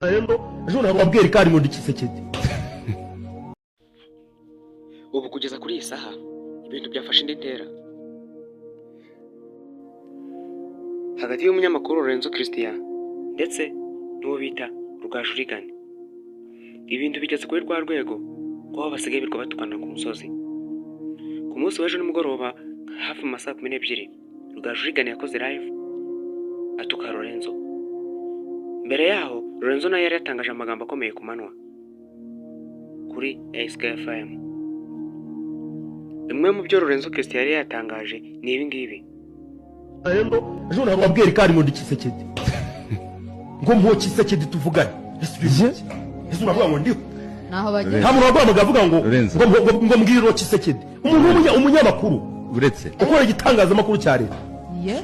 Ejo ntabwo wabwira ikari ngo ndi Tshisekedi. Ubu kugeza kuri iyi saha ibintu byafashe indi ntera hagati y'umunyamakuru Lorenzo Christian ndetse n'uwo bita Rugaju Reagan. Ibintu bigeze kuri rwa rwego rw'aho basigaye birirwa batukana ku musozi. Ku munsi w'ejo nimugoroba hafi mu ma saa 12, Rugaju Reagan yakoze live atuka Lorenzo. Mbere yaho Lorenzo nawe yari yatangaje amagambo akomeye ku manywa kuri SKFM. Bimwe mu byo Lorenzo Christian yari yatangaje ni ibi ngibi. Ejo ntabwo wabwira ikari ngo ndi Tshisekedi, ngo mpo Tshisekedi tuvugane. Ese uravuga ngo ndiho? Naho bageze. Nta muntu waguhamagaye avuga ngo Lorenzo. ngo mbwire Tshisekedi, umuntu umunyamakuru uretse ukora igitangazamakuru cya leta. Ye.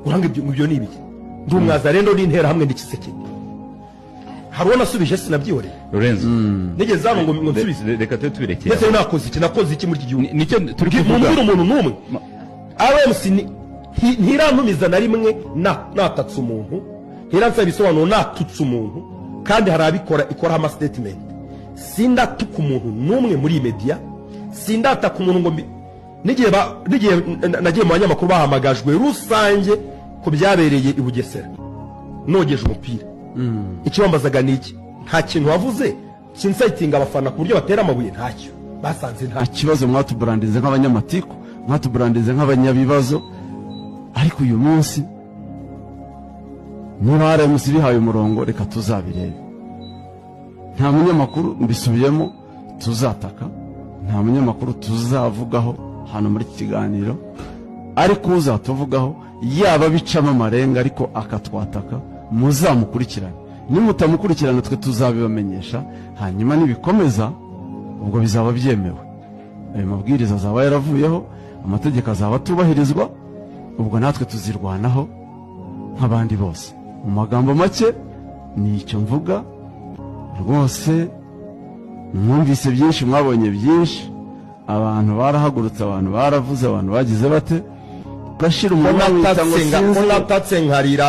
Uranga ibyo ni ibiki? Ndi umwazarendo n'interahamwe, ndi Tshisekedi. Hari uwo nasubije? Sinabyihoreye. Lorenzo, nigeze hano ngo nsubize? Reka tube tubirekeye. Ndetse nakoze iki? Nakoze iki muri iki gihugu? Nicyo turi kuvuga. Mumbwire umuntu n'umwe. RMC ntirantumiza na rimwe natatse umuntu, ntiransaba ibisobanuro natutse umuntu, kandi hari abikora ikoraho ama statement. Sindatuka umuntu n'umwe muri iyi media, sindataka umuntu ngo n'igihe nagiye mu banyamakuru bahamagajwe rusange ku byabereye i Bugesera nogeje umupira, icyo bambazaga ni iki? Nta kintu wavuze kinsaitinga abafana ku buryo batera amabuye. Ntacyo basanze, nta Ikibazo, mwatuburandize nk'abanyamatiku, mwatuburandize nk'abanyabibazo, ariko uyu munsi niba RMC bihaye umurongo, reka tuzabirebe. Nta munyamakuru, mbisubiyemo, tuzataka, nta munyamakuru tuzavugaho hano muri iki kiganiro, ariko uzatuvugaho yaba bicamo amarenga ariko akatwataka, muzamukurikirane. Nimutamukurikirana, twe tuzabibamenyesha, hanyuma nibikomeza ubwo bizaba byemewe, ayo mabwiriza azaba yaravuyeho, amategeko azaba atubahirizwa, ubwo natwe tuzirwanaho nk'abandi bose. Mu magambo make ni icyo mvuga. Rwose mwumvise byinshi, mwabonye byinshi, abantu barahagurutse, abantu baravuze, abantu bagize bate, gashira umuntu wita ngo ko sinzi. Natatse nkarira,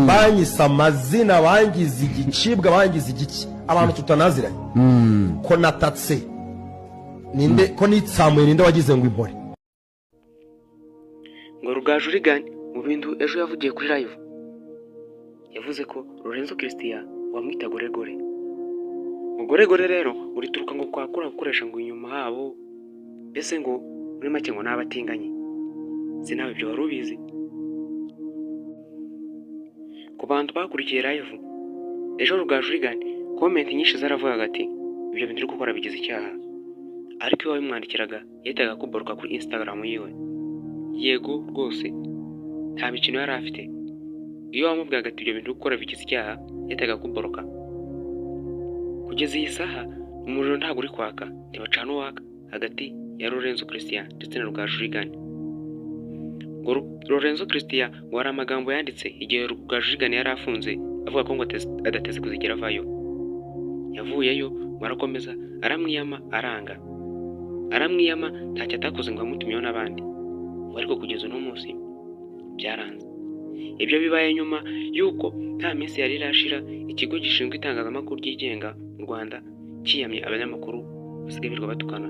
banyise amazina, bangize igicibwa, bangize igiki, abantu tutanaziranye. Ko natatse ninde? Ko nitsamuye ninde wagize ngo impore? Ngo Rugaju Reagan mu bintu ejo yavugiye kuri live, yavuze ko Lorenzo Christian wamwita Goregore. Ngo Goregore rero urituruka ngo kwakura gukoresha ngo inyuma habo, mbese ngo muri make ngo n'abatinganyi. Si nawe ibyo wari ubizi? Ku bantu bakurikiye live ejo Rugaju Reagan, comment nyinshi zaravugaga ati: "Ibyo bintu uri gukora bigize icyaha." Ariko iyo wabimwandikiraga yahitaga akuboroka kuri Instagram yiwe. Yego rwose, nta mikino yari afite. Iyo wamubwiraga ati: "Ibyo bintu uri gukora bigize icyaha", yahitaga akuboroka. Kugeza iyi saha umuriro ntabwo uri kwaka, ntibacana uwaka hagati ya Lorenzo Christian ndetse na Rugaju Reagan. Ngo Lorenzo Christian ngo hari amagambo yanditse igihe Rugaju Reagan yari afunze, avuga ko ngo adateze kuzigera avayo. Yavuyeyo ngo arakomeza aramwiyama, aranga aramwiyama, ntacyo atakoze ngo amutumyeho n'abandi ngo, ariko kugeza uno munsi byaranze. Ibyo bibaye nyuma y'uko nta minsi yari irashira ikigo gishinzwe itangazamakuru ryigenga mu Rwanda cyiyamye abanyamakuru basigaye birirwa batukana.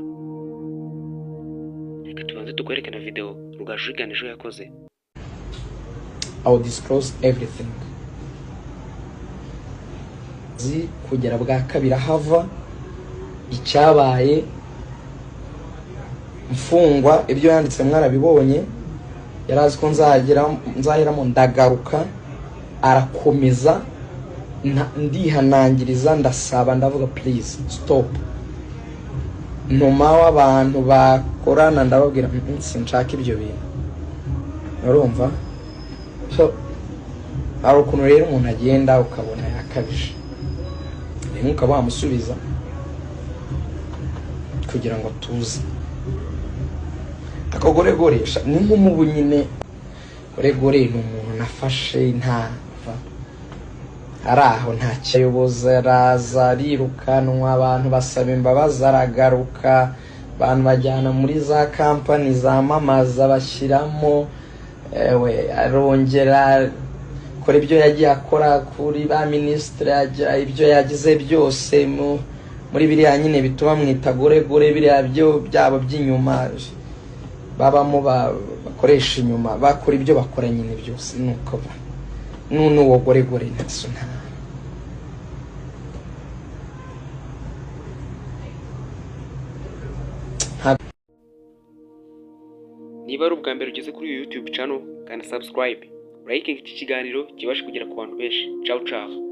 Reka tubanze tukwereke na videwo Rugaju Reagan ejo yakoze. I will disclose everything. Zi kugera bwa kabiri ahava icyabaye mfungwa, ibyo yanditse mwarabibonye. Yari azi ko nzagera nzaheramo ndagaruka, arakomeza, ndihanangiriza, ndasaba, ndavuga: "Please stop." Ntuma w'abantu bakorana, ndababwira: Sinshaka ibyo bintu." Urumva, so hari ukuntu rero umuntu agenda ukabona yakabije, rimwe ukaba wamusubiza kugira ngo atuze. Akagoregore ni nk'umubu nyine. Goregore ni umuntu nafashe ntava ari aho, nta cyayobozi, araza arirukanwa, abantu basaba imbabazi, aragaruka, abantu bajyana muri za kampani zamamaza bashyiramo, ewe arongera. Akora ibyo yagiye akora kuri ba minisitiri, ajya ibyo yagize byose muri biriya nyine bituma mwita gore gore, biriya byo byabo by'inyuma babamo, bakoresha inyuma, bakora ibyo bakora nyine byose. Nuko n'uwo gore gore ntaso nta Niba ari ubwa mbere ugeze kuri iyi YouTube channel, kanda subscribe, like iki kiganiro kibashe kugera ku bantu benshi. Ciao ciao.